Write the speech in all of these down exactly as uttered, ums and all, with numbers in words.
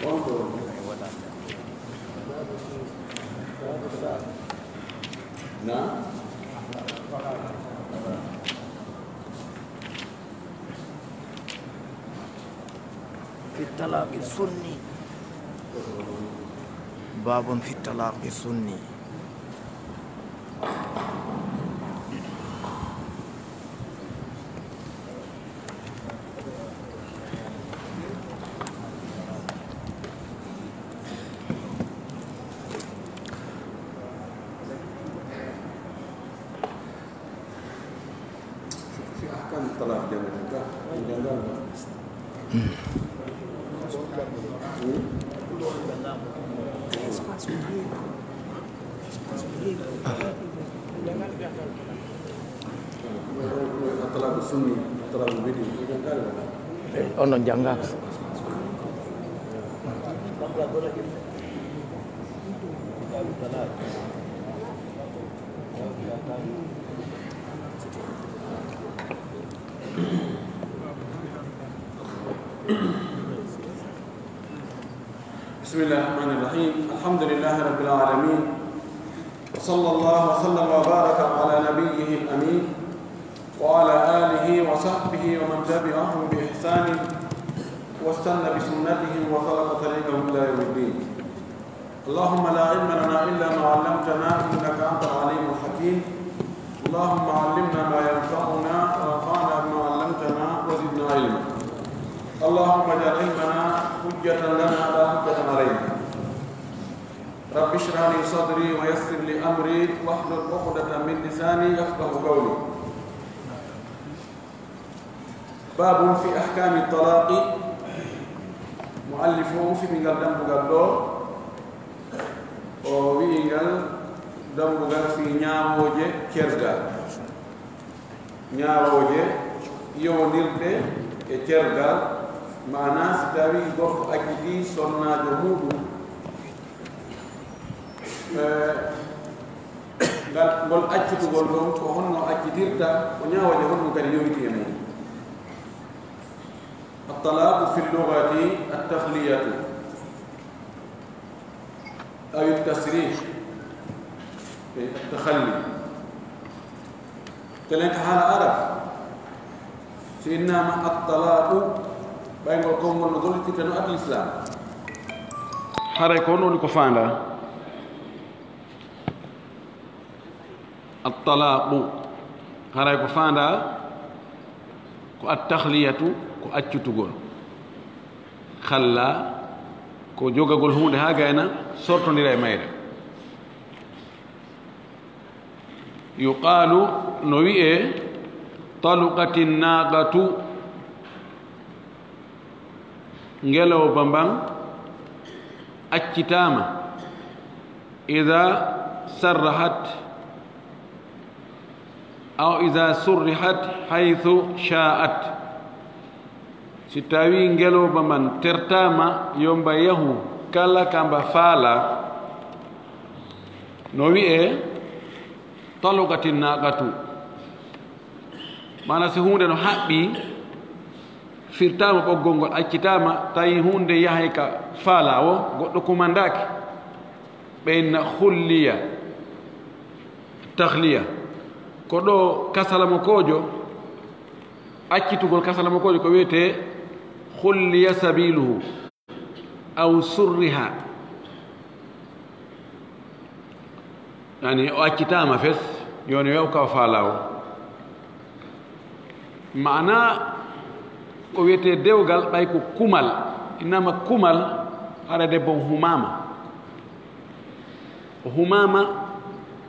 Na? في الطلاق السني. باب في الطلاق السني. في أحكام الطلاق جميعا. الطلاق السني، الطلاق البدعي. On ɗon janngaaka. بسم الله الرحمن الرحيم. الحمد لله رب العالمين. وصلى الله وسلم وبارك على نبيه الأمين وعلى آله وصحبه ومن تبعهم بإحسان واستن بسنتهم وسلك طريقهم إلى يوم الدين. اللهم لا علم لنا إلا ما علمتنا إنك أنت العليم الحكيم. اللهم علمنا ما ينفعنا وانفعنا بما علمتنا وزدنا علما. اللهم اجعل علمنا حجة لنا لا حجة علينا. رب اشرح لي صدري ويسر لي أمري واحلل عقدة من لساني يفقه قولي. باب في أحكام الطلاق. مؤلف o fini ngal dambugal ɗo, o wi'i ngal dambugal fii ñaawooje cergal. Ñaawooje yowondirɗe e cergal, maanaa si tawii gorko accitii sonnaajo muuɗum, eh, ngal, ngol accitugol ɗon, ko honno accitirta, ko ñaawooje honɗum kadi yowiti e mum. الطلاق في اللغة التخلية أو التسريح، التخلي. Telen ka haala Arab, si innaama at-talaaqu, ɓay ngol konngol no gollitirta no at l'islam. Haray ko honɗum woni ko faandaa? At-talaaqu, haray ko faandaa ko at-takhliyatu, ko accitugol. Khalla, ko jogagol huunde haa gayna, sortondira e mayre. Yuqaalu, no wi'ee, taluqati naaqatu, ngelooba mban accitaama. Idaa sarrahat, aw idaa surrihat haythu shaa'at. Si tawii ngelooba mban tertaama, yo mba yahu kala ka mba faalaa, no wi'ee, taluqati naaqatu. Maanaa, si huunde no haɓɓii, firtaama ɓoggol ngol, accitaama, tawi huunde yahay ka faalaa woo, goɗɗo kumandaaki, ɓe inna khulliya, takhliya. Ko ɗo kasalamokoojo, accitugol kasalamokoojo ko wiyetee khulliya sabiluhu, aw surriha. Yani, o accitaama fes, jooni o yahu ka o faalaa woo. Maanaa ko wiyetee dewgal, ɓay ko kumal. Innaama kumal, hara debbo on humaama. O humaama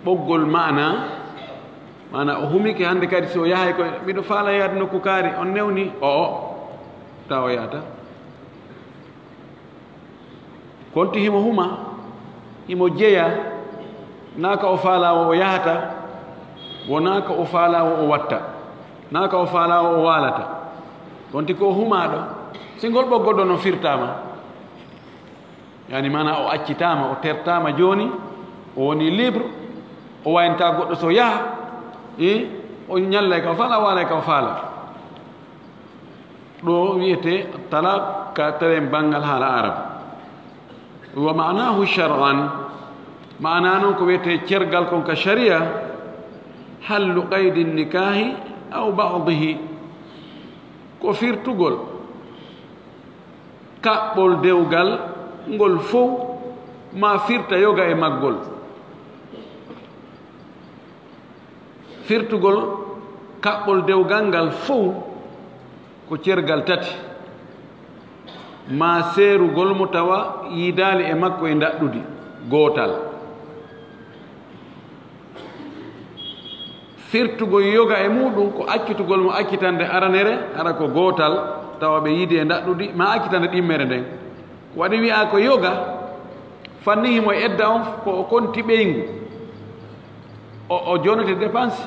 ɓoggol maanaa, maanaa o humike hannde kadi si o yahay ko miɗo faalaa yaade nokku kaari, on newni, o'o, tawa o yahata. Konti himo huma, himo jeya, naa ka o faalaa woo o yahata, wonaa ka o faalaa woo o watta, naa ka o faalaa woo o waalata. Konti ko o humaaɗo, si ngol ɓoggol ɗon no firtaama, yani maanaa o accitaama, o tertaama jooni, o woni libre, o wayntaa goɗɗo so yaha, i, o ñallay ka o faalaa, o waalay ka o faalaa. Ɗo wiyetee talaq ka teren banngal haala Arab. Wa ma'nahu shar'an, ma'ana non ko wiyetee cergal kon ka sharia, hallu qaydi nikahi aw ba'dihi, ko firtugol kaɓɓol dewgal ngol fow, ma firta yoga e maggol. Firtugol kaɓɓol dewgal ngal fow ko cergal tati, ma seerugol mo tawa yiidaali e makko e ndaɗɗudi, gootal. Firtugol yoga e muuɗum ko accitugol mo accitande aranere, hara ko gootal, tawa ɓe yiidi e ndaɗɗudi, ma accitande ɗimmere nden. Waɗi wi'aa ko yoga, fanni himo e edda on ko o konti ɓeyngu. O, o jonete dépense,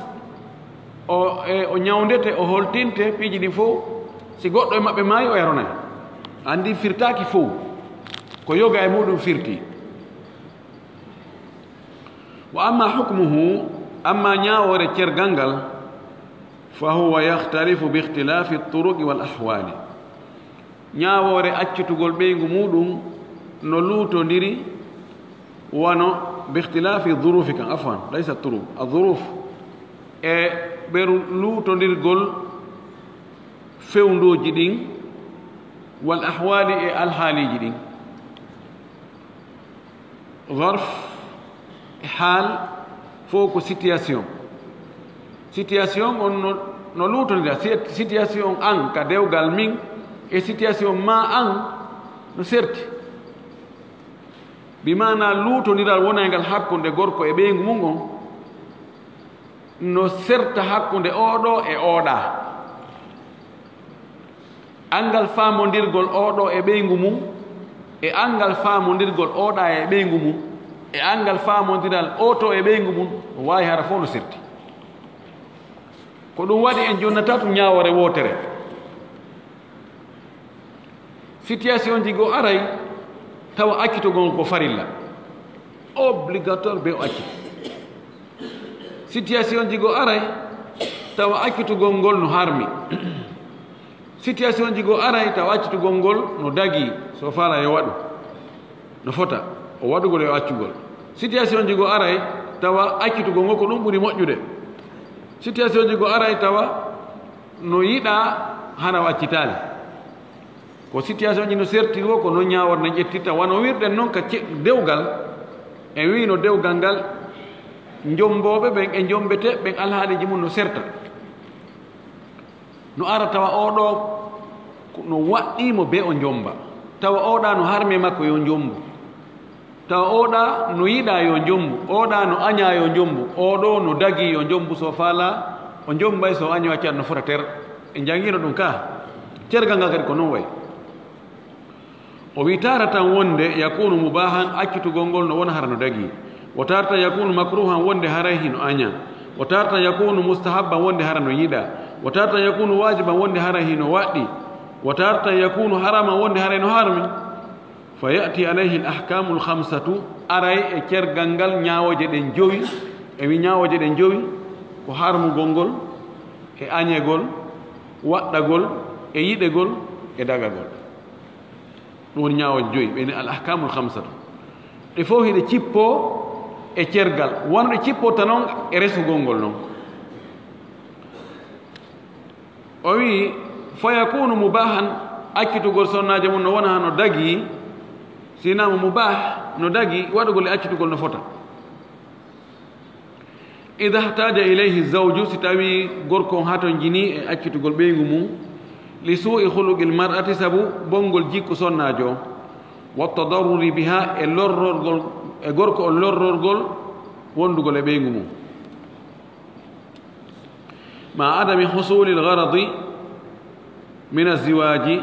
o, e, o ñawndete, o holtinte piiji ɗin fow. Si goɗɗo e maɓɓe maayi, o yaronay. Anndi firtaaki fow. Ko yoga e muuɗum firti. Wa amma hukmuhu, amma ñaawoore cergal ngal, fa huwa yaxtalifu bi ixtilaafi turuqi wal ahwaali. Ñaawoore accitugol ɓeyngu muuɗum no luutondiri wano bi ixtilaafi duruufi kan, afwan, laysa turuq, a duruuf, e ɓeru luutondirgol fewndooji ɗin, wal ahwaali e alhaaliiji ɗin. Zarf, haal, fow ko situation. Situation on no, no luutondira. Si-, situation an ka dewgal min e situation ma an no serti. Bi maana luutondiral wonaygal hakkunde gorko e ɓeyngu mum on no serta hakkunde oo ɗoo e oo ɗaa. Anngal faamondirgol oo ɗoo e ɓeyngu mum, e anngal faamondirgol oo ɗaa e ɓeyngu mum, e anngal faamondiral oo too e ɓeyngu mum, no waawi hara fow no serti. Ko ɗum waɗi en jonnata tun ñaawoore wootere. Situation ji goo aray tawa accitugol ko farilla. Obligatoire be o accita. Situation ji goo aray tawa accitugol ngol no harmi. Situation ji goo aray tawa accitugol ngol no dagii, so faala yo waɗu, no fota o waɗugol e o accugol. Situation ji goo aray tawa accitugol ngol ko ɗum ɓuri moƴƴude. Situation ji goo aray tawa no yiɗaa hara o accitaali. Ko situation ji no sertiri woo, ko non ñaawoore nden ƴettirta. Wano wirɗen non ka ce-, dewgal, en wi'ino dewgal ngal, njombooɓe ɓen e njombetee ɓen alhaaliiji mum no serta. No ara tawa oo ɗoo ko no waɗɗii mo be o njomba. Tawa oo ɗaa no harmi e makko yo njombu. Tawa oo ɗaa no yiɗaa yo njombu, oo ɗaa no añaa yo njombu, oo ɗoo no dagii yo njombu, so faalaa o njombay, so añoo accat no fota ter. En njanngiino ɗum ka cergal ngal kadi ko non wayi. O wi'i taaratan wonde yakunu mubahan, accitugol ngol no wona hara no dagii. Wa taaratan yakunu makruhan, wonde haray hino añaa. Wa taaratan yakunu mustahabban, wonde hara no yiɗaa. Wa taaratan yakunu wajiban, wonde haray hino waɗɗii. Wa taaratan yakunu haraman, wonde haray no harmi. Fa ya'ti alayhi al-ahkamu al-khamsatu, aray e cergal ngal ñaawooje ɗen jowi, e wi ñaawooje ɗen jowi, ko harmugol ngol, e añegol, waɗɗagol, e yiɗegol, e dagagol. Ɗum woni ñaawooje jowi, ɓe ni al-ahkamu al-khamsatu. Ɗe fof hiɗe cippoo e cergal, wano ɗe cipporta non e resugol ngol non. O wi'i, fa yakunu mubahan, accitugol sonnaajo mum no wona hano dagii, si hinaa mo mubah no dagii, waɗugol e accitugol no fota. Idha ihtaja ilayhi zawju, si tawii gorko on hatonjinii e accitugol ɓeyngu mum, li su'i khuluqil mar'ati, sabu bonngol jikku sonnaajo on, wa tadarruri biha, e lorrorgol, e gorko on lorrorgol wondugol e ɓeyngu mum. Ma adami husulil gharadi min azziwaji,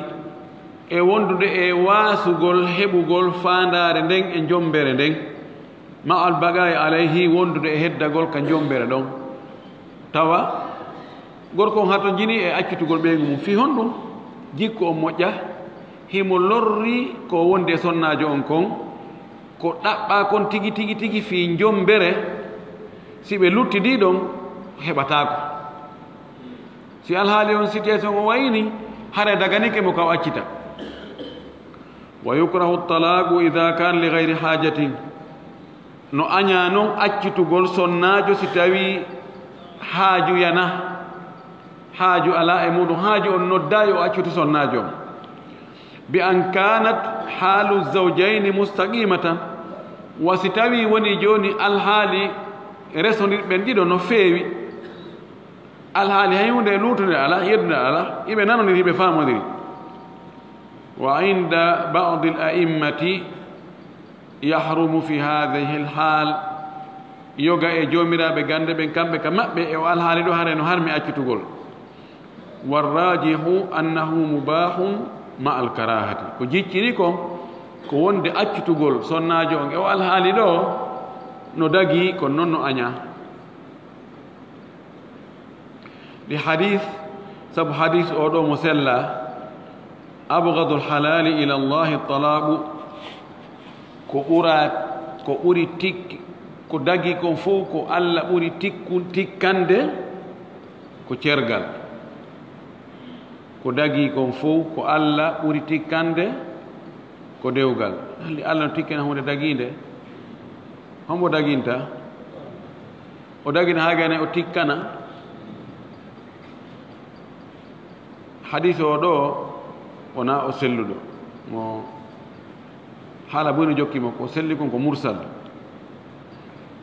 e wondude e waasugol heɓugol faandaare nden e njombere nden, ma al baqa'i alayhi, wondude e heddagol ka njombere ɗon. Tawa gorko on hatonjinii e accitugol ɓeyngu mum. Fii honɗum? Jikku on moƴƴa, himo lorri ko wondi e sonnaajo on kon, ko ɗaɓɓaa kon tigi, tigi, tigi fii njombere, si ɓe luttidii ɗon, heɓataako. Si alhaali on situation o wayni, haray daganike mo ka o accita. Wa yukrahu talaqu ida kan li gayri hajatin. No aña non accitugol sonnaajo si tawi haaju yana, haaju ala e muɗum, haaju on nodda yo accutu sonnaajo on. Bi an kanat halu zawjayni mustaqimatan, wa si tawi woni jooni alhaali resondirɓe ɓen ɗiɗo no feewi, alhaali hay hunde e luutunde ala, yeddude ala, iɓe nanondiri, iɓe faamondiri. Wa inda ba'di al a'immati yahrumu fi hadhihi al hal. Yoga e joomiraaɓe gannde ɓen, kamɓe ka maɓɓe e o alhaali ɗo, haray no harmi accitugol. Warrajihu annahu mubahun ma al karahati. Ko jiccini kon, ko wonde accitugol sonnaajo on e o alhaali ɗo no dagi, kono non no aña. Ɗi hadis, sabu hadis o ɗo mo sella, abgadul halali ila Allahi talaqu, ko ɓura, ko ɓuri tik-, ko dagi kon fof ko Alla ɓuri tikkun-, tikkande ko cergal. Ko dagi kon fof ko Alla ɓuri tikkande ko dewgal. Halli Alla no tikkana huunde dagiinde? Hombo daginta? O dagina haa gane o tikkana. Hadis o ɗo wona o selluɗo. Mo haala buy no jokki mo, ko selli kon ko mursal.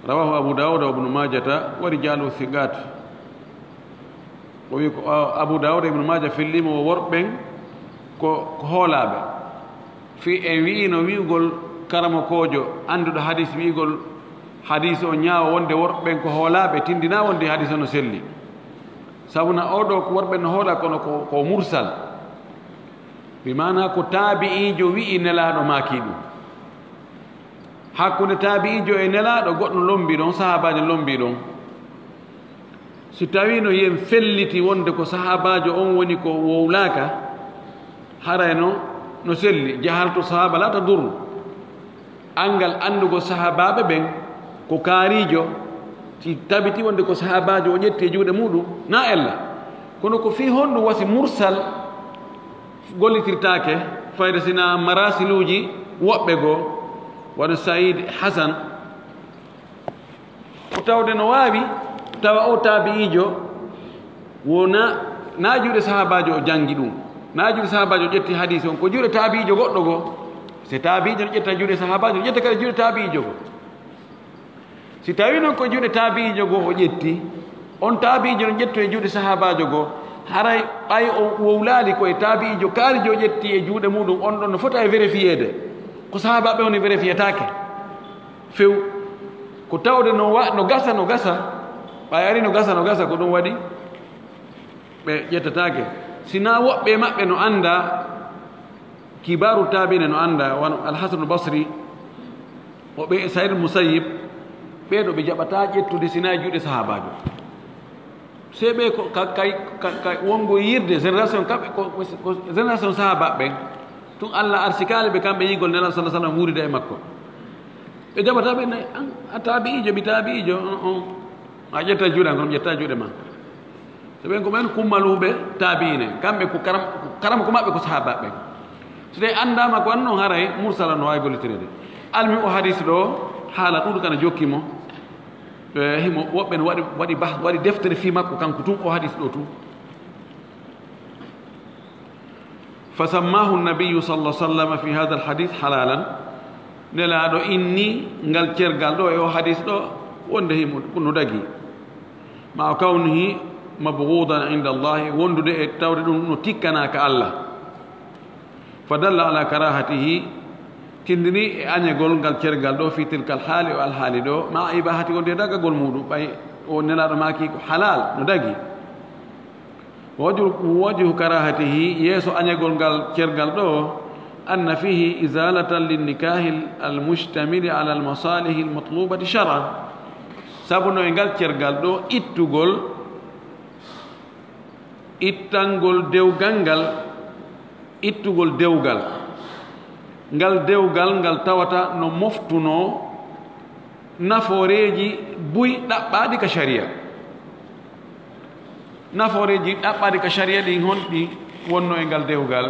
Rawahu Abu Dawud wa Ibnu Majata wa rijalu thiqat. O wi ko, a-, Abu Dawud e Ibnu Maja fellimo wo worɓe ɓen ko, ko hoolaaɓe. Fii en wi'ino wi'ugol karamokoojo annduɗo hadis wi'ugol hadis o ñaawo wonde worɓe ɓen ko hoolaaɓe, tindina wonde hadis o no selli. Sabu na o ɗo ko worɓe no hoola kono ko, ko mursal. Bi maana ko taabi'iijo wi'i Nelaaɗo maaki ɗum. Hakkunde taabi'iijo e Nelaaɗo goɗɗo lombi ɗon, sahaabaajo lombi ɗon. Si tawiino yen felliti wonde ko sahaabaajo on woni ko wowlaaka, haray no, no selli, jahaltu sahaaba laa tadurru. Anngal anndugol sahaabaaɓe ɓen ko kaariijo, si tabiti wonde ko sahaabaajo o ƴetti e juuɗe muɗum, na ella. Kono ko fii honɗum wasi mursal gollitirtaake, fayda sina marasiluuji woɓɓe goo, wano Sa'iid Hasan, ko tawde no waawi tawa o taabi'iijo wona, na juuɗe sahaabaajo o janngi ɗum, na juuɗe sahaabaajo o ƴetti hadiis on, ko juuɗe taabi'iijo goɗɗo goo. Si taabi'iijo no ƴetta juuɗe sahaabaajo, no ƴetta kadi juuɗe taabi'iijo goo. Si tawii noon ko juuɗe taabi'iijo goo o ƴetti, on taabi'iijo no ƴettu e juuɗe sahaabaajo goo, haray ɓay o wowlaali ko e taabi'iijo kaarijo o ƴetti e juuɗe muɗum, on ɗon no fota e vérifiyeede. Ko sahaabaaɓe woni vérifiyetaake. Few, ko tawde no wa-, no gasa, no gasa, ɓay ari no gasa, no gasa, ko ɗum waɗi ɓe ƴettataake. Sinaa woɓɓe e maɓɓe no annda, kibaaru taabi'ina no annda, wano Al-Hasanul Basri, o ɓe Sa'iid Musayyib, ɓee ɗo ɓe jaɓataa ƴettude sinaa e juuɗe sahaabaajo. Sey ɓe ko ka, kay, ka, ka wongo yirde génération kamɓe ko, ko, ko génération sahaaba ɓen. Tun Allah arsikaali ɓe kamɓe yi'gol Nelaaɗo sallallahu alaihi wasallam wuurida e makko. Ɓe jaɓata ɓe ne, an, a taabi'iijo, mi taabi'iijo, on, on. A ƴetta juuɗe an, kono mi ƴetta juuɗe ma. So ɓen ko ɓen kummaluuɓe taabi'ina en. Kamɓe ko karam-, ko karam ko maɓɓe ko sahaaba ɓen. So tawi anndaama ko an non haray mursala no waawi gollitireede. Almi o hadis ɗo, haala ɗuuɗu kana jokki mo. E, himo woɓɓe no waɗi, waɗi bah-, waɗi deftere fii makko kanko tun, o hadis ɗo tun. Fa sammahu nabiyyu sallallahu alaihi wasallam fi hadha al hadith halalan. Nelaaɗo inni ngal cergal ɗo e o hadis ɗo wonde himo no dagi. Ma kawnihi mabghudan inda Allah, wondude e tawde ɗum no tikkanaaka Allah. Fa dalla ala karahatihi, tindini e añagol ngal cergal ɗo, fi tilkal haali, o alhaali ɗo, ma ibahati, wonde dagagol muɗum, ɓay o Nelaaɗo maaki ko halal, no dagi. Wajhu, wajhu karahatihi, yeeso añagol ngal cergal ɗo, anna fihi izalatan linnikahi al mustamili ala al masalihi al matlubati shar'an. Sabu no e ngal cergal ɗo ittugol, ittangol dewgal ngal, ittugol dewgal. Ngal dewgal ngal tawata no moftunoo nafooreeji buy ɗaɓɓaaɗi ka sharia. Nafooreeji ɗaɓɓaaɗi ka sharia ɗin honɗi wonnoo e ngal dewgal?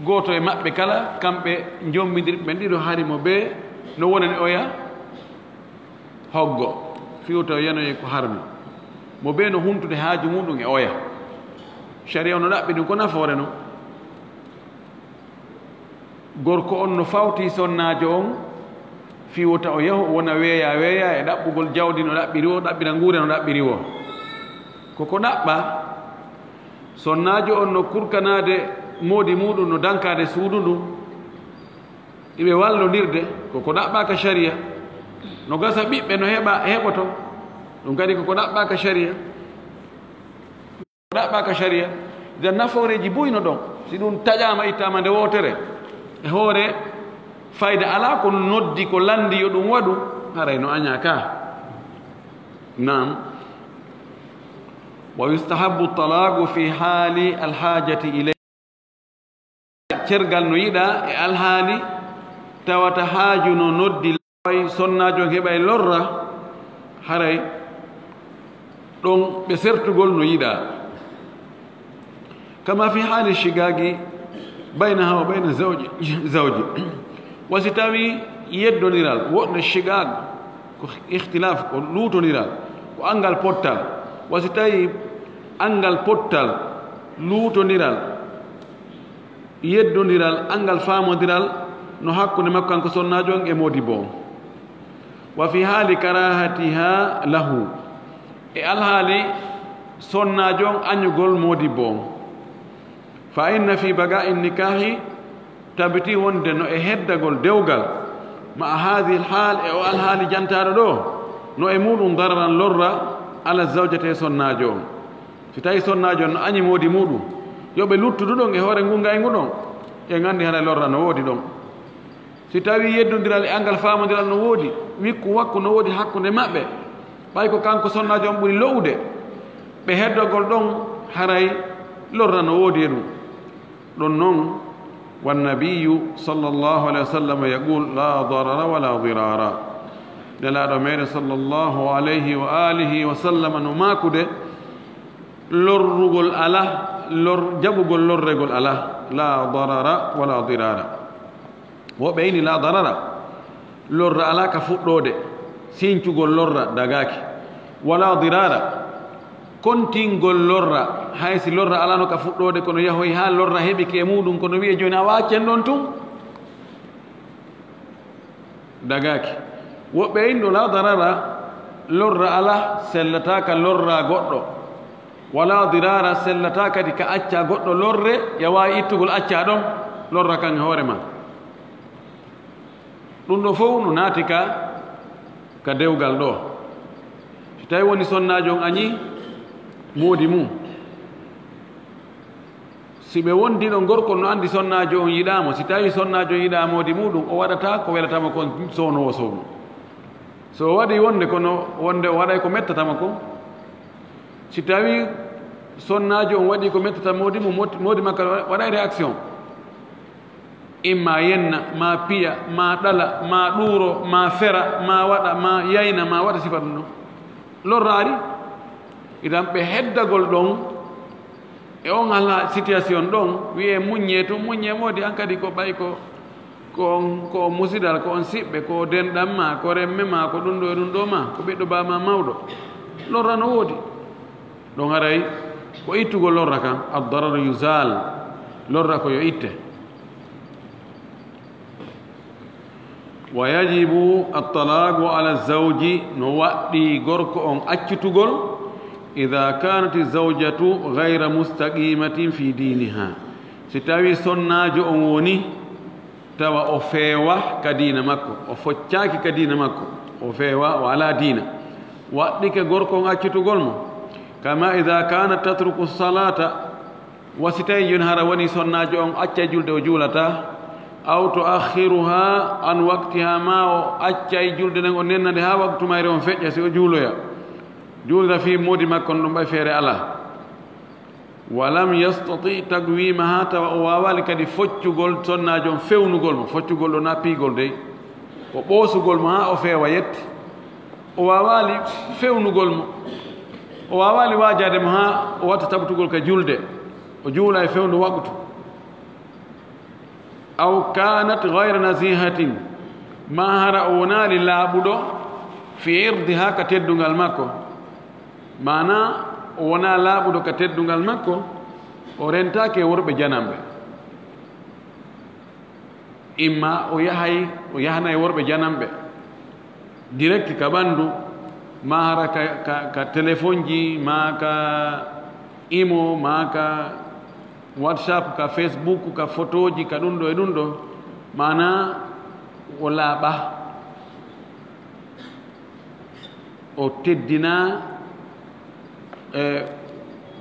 Gooto e maɓɓe kala, kamɓe njombindirɓe ɓen ɗiɗo, hari mo bee no wonani oya hoggo, fii wota o yanoye ko harmi. Mo bee no huntude haaju muɗum e oya. Sariya on no ɗaɓɓi ɗum ko nafoore non. Gorko on no fawti sonnaajo on, fii wota o yahu, o wona weeyaa weeyaa e ɗaɓɓugol jawdi no ɗaɓɓiri woo, ɗaɓɓira nguure no ɗaɓɓiri woo. Ko ko ɗaɓɓaa, sonnaajo on no kurkanaade moodi muɗum, no dankaade suudu ndun, iɓe wallondirde, ko ko ɗaɓɓaa ka sariya. No gasa ɓiɓɓe no heɓa, heɓoto, ɗum kadi ko ko ɗaɓɓaa ka sariya. Ɗaɓɓaa ka sariya. Idan nafooreeji buy no ɗon. Si ɗum taƴaama, ittaama nde wootere, e hoore fayda alaa, ko noddi, ko lanndi yo ɗum waɗu, haray no añaa ka. Naam. Wa yustahabbu talaqu fi haali alhaajati ilay. Cergal no yiɗaa e alhaali tawata haaju no noddi, way sonnaajo on heɓay lorra, haray ɗon ɓe sertugol no yiɗaa. Kama fi haali shigaagi baynaha wa bayna zawji, zawji. Wa si tawi yeddondiral, woɗnde shigaag, ko ikhtilaaf, ko luutondiral, ko anngal pottal. Wa si tawi anngal pottal, luutondiral, yeddondiral, anngal faamondiral no hakkunde makko kanko sonnaajo on e moodibbo on. Wa fi haali karahatiha lahu, e alhaali sonnaajo on añugol moodibbo on. Fa inna fi baqa'i nikahi, tabiti wonde no e heddagol dewgal, ma hadhihi alhaal, e o alhaali jantaaɗo ɗoo, no e muɗum dararan lorra ala zawjati e sonnaajo on. Si tawi sonnaajo on no añi moodi muɗum, yo ɓe luttudu ɗon e hoore ngun ngayngu ɗon, en anndi haray lorra no woodi ɗon. Si tawi yeddondiral e anngal faamondiral no woodi, wikku wakku no woodi hakkunde maɓɓe, ɓay ko kanko sonnaajo on ɓuri lo'ude, ɓe heddagol ɗon, haray lorra no woodi e ɗum. Ɗon non, والنبي صلى الله عليه وسلم يقول: لا ضرر ولا ضرار. Nelaaɗo meɗen sallallahu alayhi wa alihi wa sallam no maakude, lorrugol alaa, lor-, jaɓugol lorregol alaa. لا ضرر ولا ضرار. Woɓɓe inni لا ضرر, lorra alaa ka fuɗɗoode, sincugol lorra dagaaki. ولا ضرار, kontingol lorra, hay si lorra alaano ka fuɗɗoode, kono yahoyi haa lorra heɓike e muɗum, kono wi'e jooni a waacen ɗon tun, dagaaki. Woɓɓe inni لا ضرر, lorra alaa, sellataa ka lorra goɗɗo. ولا ضرار, sellataa kadi ka acca goɗɗo lorre, ya waawi ittugol acca ɗon, lorra kan e hoore ma. Ɗum ɗo fow no naati ka, ka dewgal ɗo. Si tawi woni sonnaajo on añi moodi mum, si ɓe wondi ɗon, gorko no anndi sonnaajo on yiɗaa mo. Si tawi sonnaajo on yiɗaa moodi muɗum, o waɗata ko welata mo kon, sowno o sowno. So o waɗi wonde, kono wonde o waɗay ko mettata mo kon. Si tawi sonnaajo on waɗi ko mettata moodi mum, moodi, moodi makko waɗay réaction. Imma yenna, ma piya, ma ɗala, ma ɗuuro, ma fera, ma waɗa, ma yayna, ma waɗa sifa ɗum ɗon. Lorraari. Idan ɓe heddagol ɗon, e on hala situation ɗon, wi'e muññee tun, muññee moodi, an kadi ko ɓay ko, ko on, ko on musidal, ko on siɓɓe, ko denɗan ma, ko remme ma, ko ɗum ɗo e ɗum ɗo ma, ko ɓiɗɗo baama mawɗo. Lorra no woodi. Ɗon haray ko ittugol lorra kan, ad-darar yuzal, lorra ko yo itte. Wa yajibu at-talaqu ala zawji, no waɗɗi gorko on accutugol, idha kanat zawjatu ghayra mustaqimatin fi diniha, si tawi sonnaajo on woni tawa o feewa ka diina makko, o foccaaki ka diina makko, o feewa, o alaa diina, waɗɗike gorko on accutugol mo. Kama idha kanat tatruku salata, wa si tawi jooni hara woni sonnaajo on accay julde o juulataa, aw tuakhiruha an waqtiha, ma o accay julde nden o nenna nde haa waktu mayre on feƴƴa si o juuloya, juulira fii moodi makko on ɗum ɓay feere alaa. Wa lam yastati taqwimaha, tawa o waawaali kadi foccugol sonnaajo on, fewnugol mo, foccugol ɗo na piigol dey, ko ɓoosugol mo haa o feewa yetti, o waawaali fewnugol mo, o waawaali waajaade mo haa o watta tabutugol ka julde, o juula e fewndu waqtu. Aw kanat gayra nasihatin, ma hara o wonaali laaɓuɗo fi irdiha ka teddungal makko, mana o wona laaɓuɗo ka teddungal makko, o rentake worɓe janamɓe. Imma o yahay, o yahanay worɓe janamɓe direct ka ɓandu, ma hara ka, ka, ka téléphone ji, ma ka imo, ma ka WhatsApp, ka Facebook, ka photoji, ka ɗum ɗo e ɗum ɗo, mana o laaɓa, o teddina e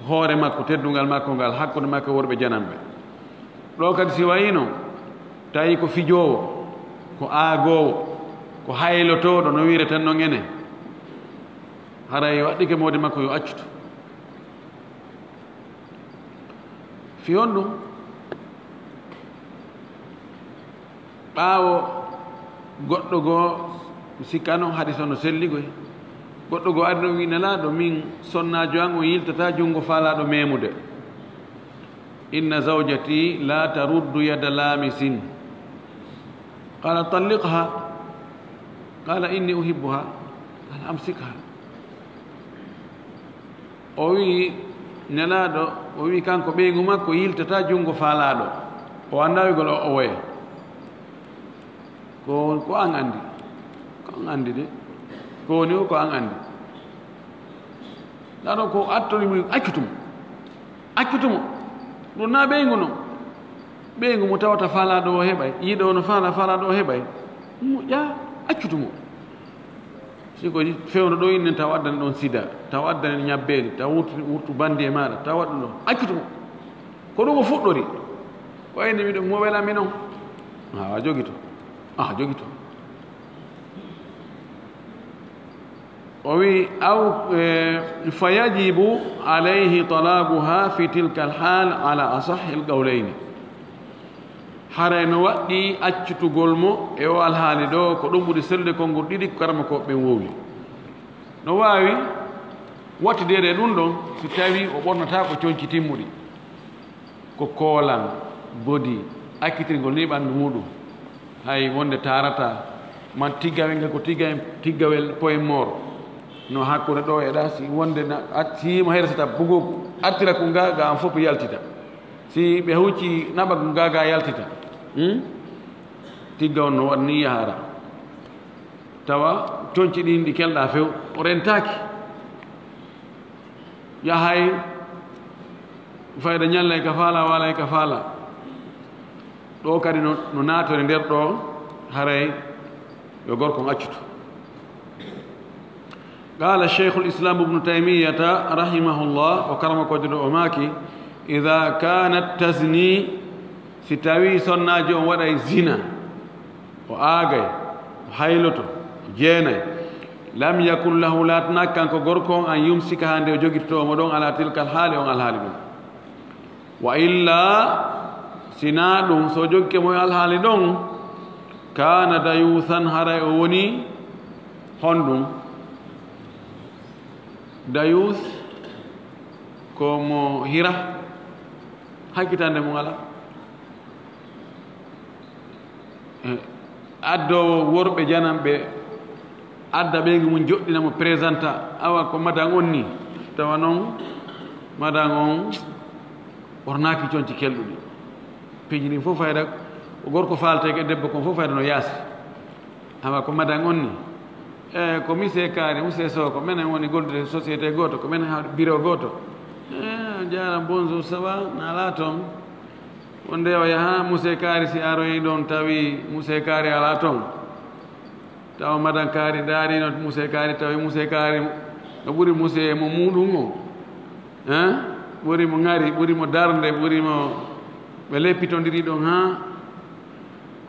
hoore makko, teddungal makko ngal, hakkunde makko e worɓe janamɓe. Ɗo kadi si wayino tawi ko fijoowo, ko aagoowo, ko haylotooɗo, no wiireten non ene, haray o aɗɗike moodi makko yo accutu. Fi honɗum? Ɓaawo goɗɗo goo, mi sikka non hadis on no selli koy, goɗɗo goo ari no wi Nelaaɗo, min sonnaajo an on yiltata junngo faalaaɗo meemude. Inna zawjati la taruddu yada lamisin. Qala talliqha. Qala inni uhibbuha. Qala amsikha. O wi Nelaaɗo, o wi kanko ɓeyngu makko yiltata junngo faalaaɗo. O anndaa wigol o owoye. Ko, ko an anndi. Ko an anndi de. Ko woni o, ko an anndi. Ɗaɗo ko attori mo, accutu mo. Accutu mo. Ɗum na ɓeyngu non. Ɓeyngu mo tawata faalaaɗo o heɓay. Yiɗo no faala, faalaaɗo o heɓay. Moƴƴa, accutu mo. Si ko fewndo ɗo innen taw addani ɗon sida, taw addani ñabbeeli, taw wurtu, wurtu bandi e maaɗa, taw waɗu ɗon. Accutu mo. Ko ɗum o fuɗɗori. Ko ayni miɗo mo welami non. A jogito. A jogito. O wi, aw, eh, fa yajibu alayhi talaquha fi tilka alhal ala asahhi alqawlayni. Haray no waɗɗi accutugol mo e o alhaali ɗo, ko ɗum ɓuri sellude konngol ɗiɗi ko karamokooɓe ɓen wowli. No waawi wattideede e ɗum ɗon si tawi o ɓornataa ko conci timmuɗi. Ko koolan, bodi, accitirgol ni ɓanndu muɗum. Hay wonde taarata, man tiggawel ngal ko tigga-, tiggawel poyen moor. No hakkunde ɗo e ɗa, si wonde na, a-, si yiima hersata bugogu, artira ko nga, ga an fof yaltita. Si ɓe hucci naɓa ko nga, ga yaltita. Hmm? Tigga on no waɗ ni yahara. Tawa conci ɗin ɗi kelɗa few, o rentaaki. Yahay fayda ñallay ka faala, waalay ka faala. Ɗo kadi no, no naatore nder ɗo, haray yo gorko on accutu. Qala Cheikhul Islam Ibnu Taymiyata rahimahullah, o karamokoojo ɗo o maaki, "Idha kanat tazni," si tawi sonnaajo on waɗay zina, o aagay, o hayloto, o jeenay, "lam yakun lahu," laatanaaki kanko gorko on, "an yumsikaha," nde o jogitoto mo ɗon, "ala tilka alhaali," on alhaali ɗum. "Wa illa," si naa ɗum, so jokke mo e alhaali ɗon, "kana dayusan," haray o woni honɗum? Dayus ko mo hira, hakkitande mum alaa. Eh, addoowo worɓe jananɓe, adda ɓeyngu mum, joɗɗina mo, présenta, awa ko madan on ni, tawa noon madan on ɓornaaki conci kelɗuɗi. Piiji ɗin fof fayda, ko gorko faalteeke e debbo kon fof fayda no yaasi. Awa ko madan on ni. E ko monsieur Kaari, monsieur Sow, ko menen woni gollude société gooto, ko menen hawri bureau gooto. E, a jaaraama, bonjour, ça va? Na alaa toon? Wonde o yaha, monsieur Kaari, si aroyi ɗon, tawi monsieur Kaari alaa toon. Tawa madan Kaari ndaarino monsieur Kaari, tawi monsieur Kaari no ɓuri monsieur mo muuɗum o. Hein? Ɓuri mo ŋari, ɓuri mo darnde, ɓuri mo, ɓe leppitondiri ɗon haa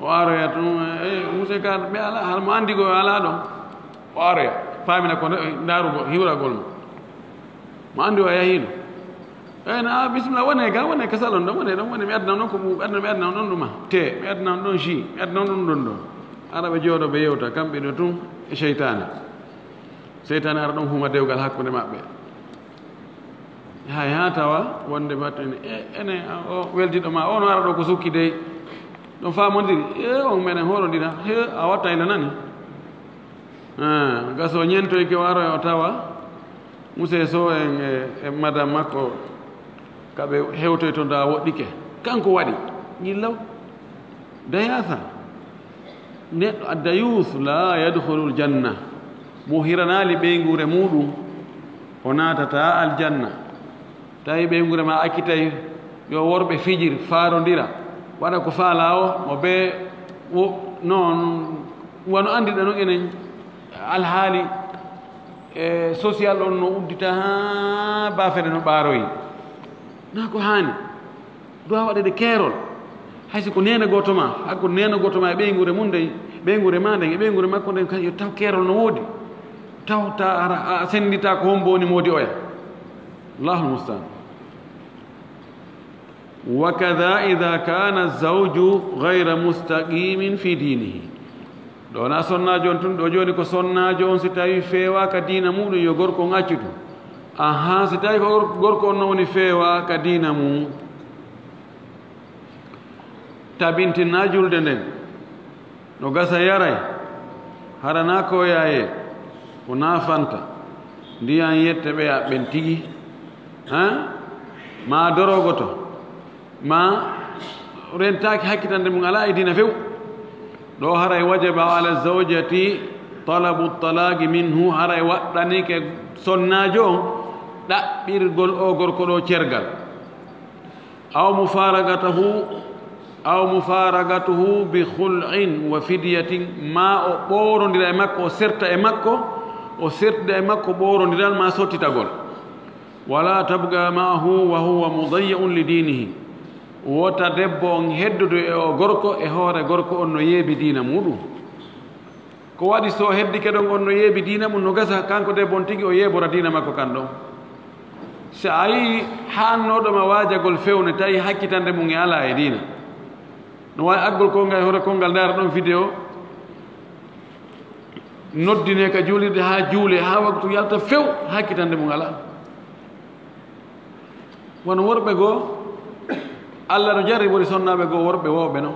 o aroya tun, eh, monsieur Kaari, ɓe alaa, hara mo anndi ko alaa ɗon. O aroya, paamina ko nde-, ndaarugol, hiwragol mo. Mo anndi o yahiino. Eyyi, na, ah, bisimilla, wone ga, wone ka salon ɗon, wone ɗon, wone, mi addana on ɗon ko ɓu-, addana, mi addana on ɗon ɗuma, te, mi addana on ɗon jus, mi addana on ɗon ɗon ɗon. Ara ɓe jooɗo, ɓe yewta, kamɓe ɗo tun e seytaane. Seytaane ara ɗon huma dewgal hakkunde maɓɓe. Hay haa tawa wonde batten, e, ene, o weldiɗo ma, o no ara ɗo ko sukki dey. Ɗon faamondiri, e on meɗen hoɗondira, he a watta ila nani. Ah, gaso ñentoyke waro o tawa, Muse Sow en e, e madame makko, ka ɓe hewtoy to nda woɗɗike. Kanko waɗi, ñillaw. Dayasa. Neɗɗo addayus la yadkhulul janna. Mo hiranaali ɓeynguure muɗum, o naatata aljanna. Tawi ɓeynguure ma accitay yo worɓe fijir, faarondira, waɗa ko faalaa o, mo be wo-, noon, wano anndirɗa noon enen alhaali, e, social on no uddita haa baafeɗe no ɓaaroyi. Na ko haani. Duwa waɗede keerol. Hay si ko neene gooto ma, hay ko neene gooto ma e ɓeynguure mum nden, ɓeynguure ma nden, e ɓeynguure makko nden, kadi yo taw keerol no woodi. Taw ta ara, a senndita ko hombo woni moodi oya. Allahul mustaan. Wa kada ida kana zawju gayra mustaqimin fi dinihi. Ɗo na sonnaajo on tun, ɗo jooni ko sonnaajo on si tawi feewaaka diina muɗum, yo gorko on accutu. Ahaa, si tawi ko gor-, gorko on no woni feewaaka diina mum, tabintinaa julde nden, no gasa yaray, hara na ko yaaye, ko na fanta, ndiyan yette ɓe aɓɓen tigi, ha? Ma dorogoto, ma rentaaki hakkitande mum alaa e diina few. Ɗo haray wajaba ala zawjati talabu talaqi minhu, haray waɗɗanike sonnaajo on ɗaɓɓirgol o gorko ɗo cergal. Aw mufaragatahu, aw mufaragatuhu bi khul'in wa fidyatin, ma o ɓoorondira e makko, o serta e makko, o sertida e makko ɓoorondiral ma sottitagol. Wala tabga ma'ahu wa huwa mudayyi'un li dinihi. Wota debbo on heddudu e o gorko, e hoore gorko on no yeebi diina muɗum. Ko waɗi so heddike ɗon on no yeebi diina mum, no gasa kanko debbo on tigi o yeebora diina makko kan ɗon. Si a yii haannooɗo ma waajagol fewne, tawi hakkitande mum e alaa e diina. No waawi aggol kongal e hoore kongal, ndaara ɗon vidéo, noddine ka juulirde haa juule, haa waktu yalta few, hakkitande mum alaa. Wano worɓe goo, Allah no jarribori sonnaaɓe goo, worɓe woowɓe non.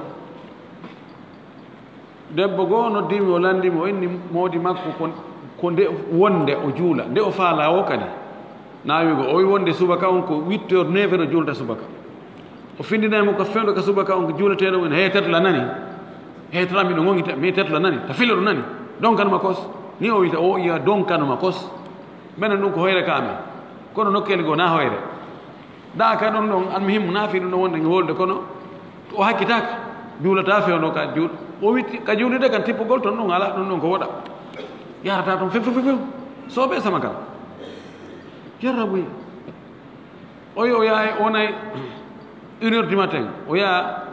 Debbo goo noddimi, o landimi, o inni moodi makko ko, ko nde wonde o juula, nde o faalaa o kadi. Na wiigo, o wi wonde subaka on ko huit heures, neuf heures o juulta subaka. O findinay mo ko fewndo ka subaka on ko juuleteeɗo on, "Hey, tetla nani? Hey, tetla miɗo ngongita, mi tetla nani? Ta filoɗo nani? Donkano ma kos." Ni o wita, o iya donkano ma kos. Menen ɗum ko hoyre ka amen. Kono nokkeeli goo na hoyre. Da ka ɗon ɗon, almuhimmu, na fi ɗum ɗon wonde nge wolde, kono o hakkitaaka. Juulata fewndo ka juul-, o witti ka juulirde kan tippugol ton ɗon ala ɗon ɗon ko woɗa. Yarata ton few, few, few, few. Soɓe sama kan. Jarrabuye. O yo, o yahay, o nay une heure du matin. O yaha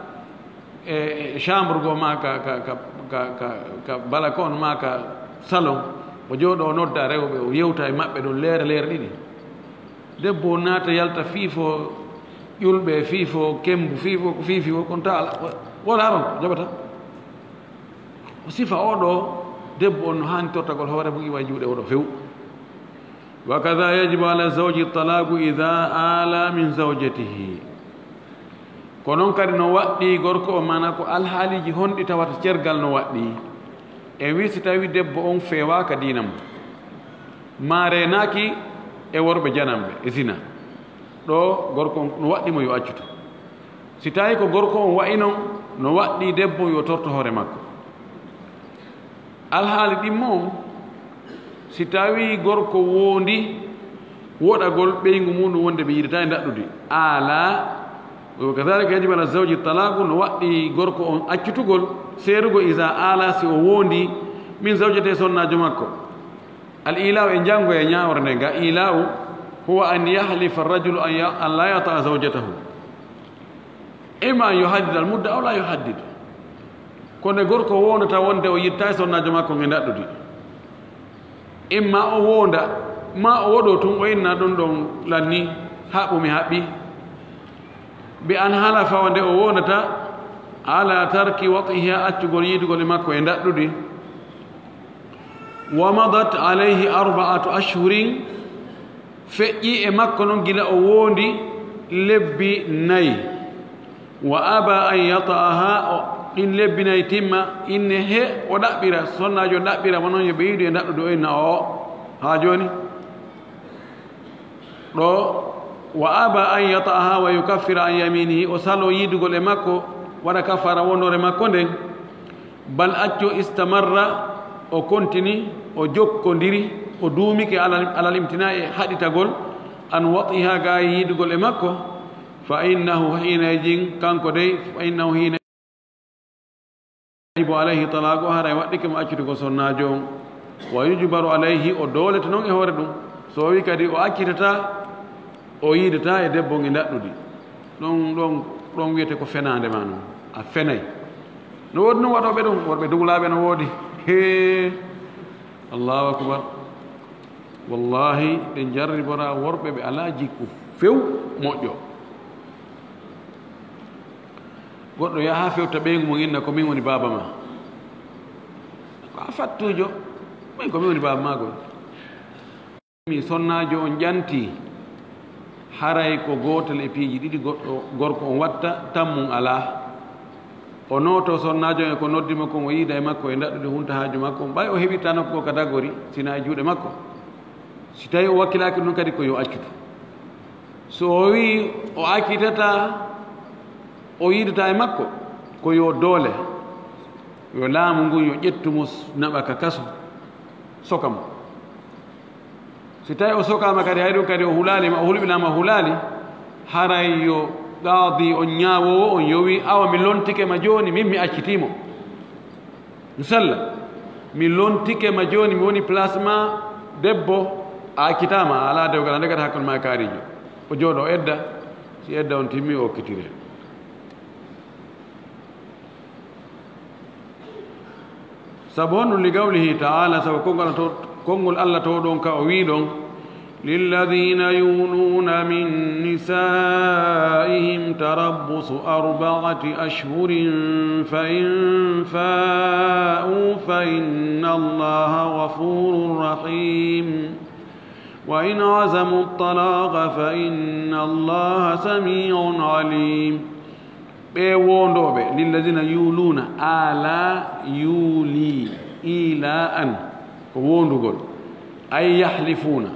e, e chambre goo ma ka, ka, ka, ka, ka, ka balcon ma ka salon. O jooɗo, o nodda rewɓe, o yewta e maɓɓe ɗon leere, leere ɗiɗi. Debbo naata yalta fiifo ƴulɓe, fiifo kembu, fiifo ko fiifi o, kon ta ala. Wala aron, jaɓata. O sifa o ɗo, debbo on no haani tortagol hoore mum iwa e juuɗe o ɗo few. Wa kada yajibu ala zawji talaqu ida ala min zawjatihi. Ko non kadi no waɗɗi gorko o, maana ko alhaaliiji honɗi tawata cergal no waɗɗi. En wi si tawi debbo on feewaaka diina mum, ma reenaaki e worɓe jananɓe, e zina. Ɗo gorko on no waɗɗi mo yo accutu. Si tawi ko gorko on wa'i non, no waɗɗi debbo yo torto hoore makko. Alhaali ɗimmo on, si tawi gorko woondi woɗagol ɓeyngu muɗum wonde ɓe yiɗata e ndaɗɗudi, ala, wa kadhalika yajibu ala zawji talaqu, no waɗɗi gorko on accutugol, seerugol, iza ala, si o woondi, min zawjati, sonnaajo makko. Al ila'u, e janngo e ñaawre nde, ga ila'u, huwa an yahlifa rajulu an ya-, an la yata'a zawjatahu. Imma an yuhaddida al mudda aw la yuhaddid. Ko nde gorko wondata wonde o yiɗta e sonnaajo makko nge ndaɗɗudi. Imma o wonda, ma o woɗo tun, o inna ɗum ɗon lanni, haɓɓu mi haɓɓi. Bi an halafa, wonde o wondata ala tarki wat'iha, accugol yiidugol e makko e ndaɗɗudi. Wa madat alayhi arba'atu ashhurin, feƴƴi e makko non gila o wondi lebbi nayi. Wa aba an yata'aha, o, Ɗin lebbi nay timma, inne he o ɗaɓɓira, sonnaajo on ɗaɓɓira mo non yo ɓe yiidu e ndaɗɗude o inna o haa jooni. Ɗo, wa aba an yata'aha wa yukaffira an yaminihi, o salo yiidugol e makko, waɗa kaffara wondore makko nden. Bal acco istamarra, o kontini, o jokkondiri, o duumike alal, alal imtinaa'i e haɗitagol, an wat'iha gaa yiidugol e makko, fa innahu hiinayjin, kanko dey, fa innahu hiina yajibu alayhi talaagu, haray waɗɗike mo accitugol sonnaajo on. Wa yujbaru alayhi, o doolete non e hoore ɗum. So o wi kadi o accitata, o yiidata e debbo on e ndaɗɗudi. Ɗon, ɗon, ɗon wiyete ko fenaande ma non. A fenay. No woodi non waɗooɓe ɗum, worɓe duulaaɓe no woodi. Hee, Allahu akbar. Wallahi, ɓe jarribora worɓe ɓe alaa jikku few moƴƴo. Goɗɗo yaha fewta ɓeyngu mum inna ko min woni baaba ma. Ko a fattuujo, min ko min woni baaba ma gol. Mi sonnaajo on ƴanti, haray ko gootel e piiji ɗiɗi goɗɗo gorko on watta, tammum alaa. O nooto sonnaajo on e ko noddi mo kon, o yiida e makko e ndaɗɗude hunta haaju makko on. Ɓay o heɓirta nokku goo ka dagori, si na e juuɗe makko. Si tawi o wakkilaaki ɗum kadi ko yo accutu. So o wi'i o accitataa, o yiidataa e makko, ko yo doole, yo laamu ngun yo ƴettu mo naɓa ka kaso, soka mo. Si tawi o sokaama kadi, hay ɗum kadi o hulaali ma, o hulɓinaama o hulaali, haray yo qaadi on ñaawoowo on yo wi'i, awa mi lontike ma jooni, min mi accitii mo. Misalla, mi lontike ma jooni, mi woni place ma debbo, a accitaama, a alaa dewgal, a ndegata hakkunde ma e kaarijo. O jooɗo, o edda, si edda on timmi, o okkitire. Sabu honɗum? Li qawlihi ta'ala, sabu konngol to-, konngol Allah to ɗon ka o wii ɗon, للذين يولون من نسائهم تربص أربعة أشهر فإن فاءوا فإن الله غفور رحيم وإن عزموا الطلاق فإن الله سميع عليم. Ɓe woondooɓe, lilladina yuluuna, ala yuli, ila an, ko woondugol. Ay yahlifuuna,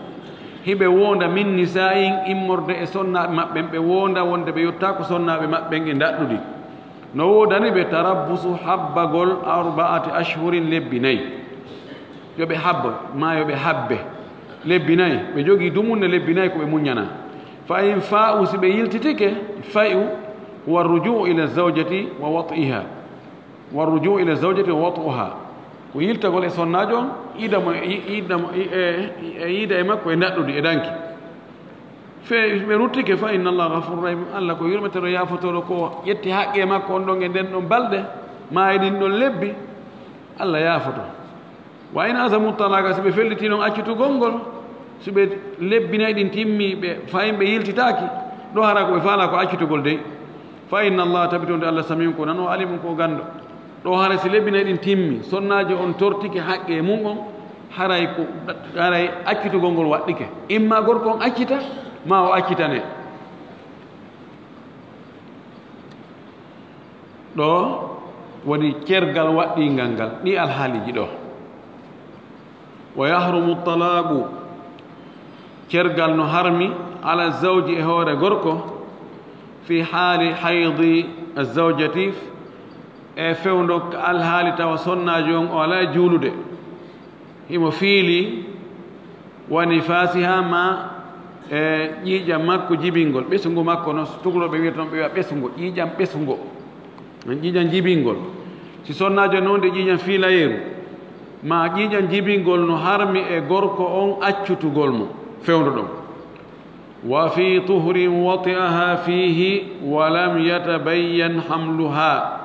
hiɓe woonda min nisaa'ihim, immorde e sonnaaɓe maɓɓen, ɓe woonda wonde ɓe yottaako sonnaaɓe maɓɓen e ndaɗɗudi. No woodani ɓe tarabbusu, habbagol, arba'ati ashhurin, lebbi nayi. Yo ɓe habba, maa yo ɓe habbe lebbi nayi, ɓe jogii dumunne lebbi nayi ko ɓe muññana. Fa in faa'u, si ɓe yiltitike, fay'u, huwa rujuu ila zawjati wa wat'iha. Wa rujuu ila zawjati wa wat'uha. Ko yiltagol e sonnaajo on, yiida mo e, yiida mo e, e, e yiida e makko e ndaɗɗudi e danki. Fe, ɓe ruttike, fa inna Allah ghafurur rahim. Allah ko yurmetero, yaafotoro, ko ƴetti haqqe makko on ɗon e nden ɗon balɗe, maa e ɗin ɗon lebbi, Allah yaafoto. Wa in azamu talaqa, si ɓe felliti non accitugol ngol, si ɓe lebbi nayi ɗin timmi, ɓe fayin ɓe yiltitaaki, ɗo hara ko ɓe faala ko accitugol dey. Fa inna Allah, tabitonde Allah, samiun ko nano, alimun ko ganndo. Ɗo hara si lebbi nayi ɗin timmi, sonnaajo on tortike haqqe mum on, haray ko, haray accitugol ngol waɗɗike. Imma gorko on accita, ma o accitane. Ɗo woni cergal waɗɗingal ngal, ɗi alhaaliiji ɗo. Wa yahrumu talaaqu, cergal no harmi, ala zawji, e hoore gorko, fi haali haydi azawjati, e fewndo alhaali tawa sonnaajo on o alaa e juulude. Himo fiili, wa nifaasiha, ma e ƴiiƴam makko jibingol, ɓesungo makko no tukulooɓe wiyata on, ɓe wiya ɓesungo, ƴiiƴam ɓesungo. Ƴiiƴam jibingol. Si sonnaajo non de ƴiiƴam fiilayeeru, ma ƴiiƴam jibingol no harmi e gorko on accutugol mo, fewndo ɗon. Wa fi tuhurin wati'aha fihi wa lam yatabayyan hamluha.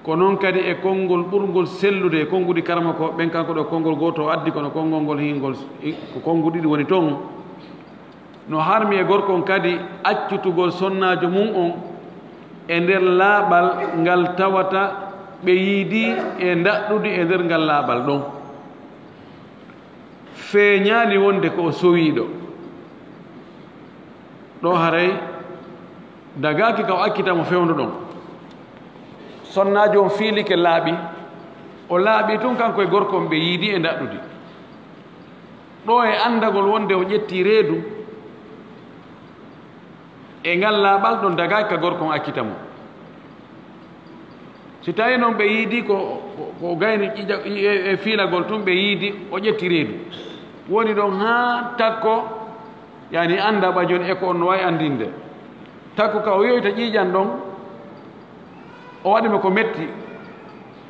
Ko non kadi e konngol ɓurngol sellude e konnguɗi karamokooɓe ɓen, kanko ɗo konngol gooto o addi, kono konngol ngol hingol, ko konnguɗi ɗiɗi woni ton. No harmi e gorko on kadi accutugol sonnaajo mum on e nder laaɓal ngal tawata ɓe yiidi e ndaɗɗudi e nder ngal laaɓal ɗon, feeñaali wonde ko o sowiiɗo. Ɗo haray dagaaki ka o accita mo fewndo ɗon. Sonnaajo on fiilike laaɓi, o laaɓi tun kanko e gorko on ɓe yiidi e ndaɗɗudi. Ɗo e anndagol wonde o ƴetti reedu e ngal laaɓal ɗon dagaaki ka gorko on accita mo. Si tawi non ɓe yiidi ko, ko, ko gayni ƴiƴa-, e, e fiilagol tun ɓe yiidi o ƴetti reedu. Woni ɗon haa takko, yani annda ɓa jooni e ko on no waawi anndinde. Takko ka o yoyta ƴiiƴan ɗon, o waɗi mo ko metti.